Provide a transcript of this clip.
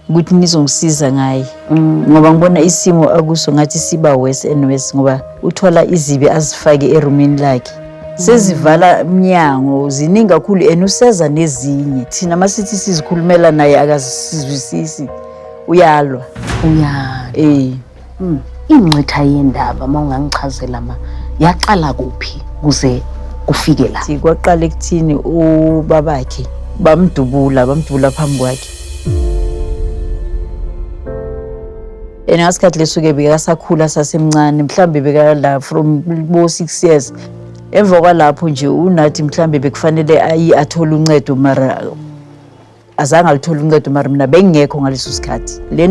Ukuthi nizongisiza ngaye ngoba ngibona isimo akuso ngathi siba worse and worse, ngoba uthola izibi azifake erumini lakhe, sezivala umnyango, ziningi kakhulu and useza nezinye. Thina masithi sizikhulumela naye akazisizwisisi, uyalwa. Uyalwa. Eh. Ingcitha yendaba, uma ungangichazela ma, yaqala kuphi kuze kufike la? Thi kwaqala ekuthini ubabakhe bamdubula, bamdubula phambi kwakhe, and ngasikhathi leso-ke bekasakhula, sasemncane, mhlawumbe bekala from bo 6 years. Emva kwalapho nje uNathi mhlawumbe bekufanele ayi athole uncedo, mara azange alithole uncedo, mara mina bengingekho ngaleso sikhathi le.